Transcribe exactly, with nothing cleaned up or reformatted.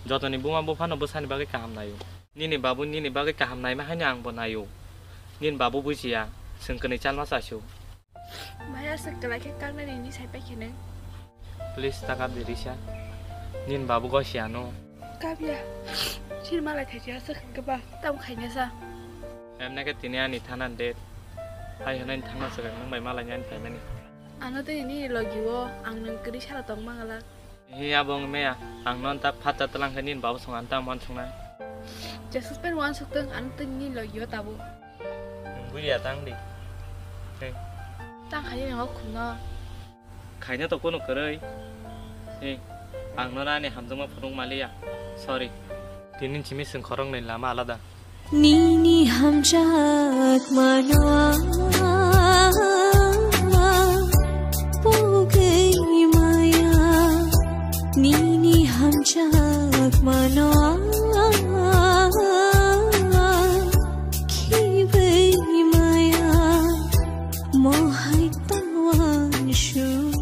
Jotoni buma buphano bwsani bagwi kaham naio. Nini babu nini bagwi kaham naima haino ang bo naio. Nini babu bujiya, chwng kwnwi chalma chasio. Maya se kwlai khe kaknani ni sai pai khe nang. Please ta kap di Risa. Nini babu gosi ano. Kap ya. Sir malai thai ya se khe ba tam khaina sa. Emne khe tini ani thana date. Hai hwnai thangna swkang nang bai malai ni ani phaimani. Ano tei ni logi o ang nang kwrwi sara tong mangala. Hi abo wng maya, ang non ta phatsa tlang khe nini babu song ang ta mon song na. Jesuk pen wan suk tong ang tei ni logi o tabo. Buya tang di. Hey. Tang khaye nang o khumno. Khaina to kono kwrwi. Hey, ang no ani hamjakma phunuk maliya. Sorry. Tini simi sing khorok ni lama alada. Nini hamjakmano pogwi maya, nini hamjakmano khibi maya, mohai tawan shu.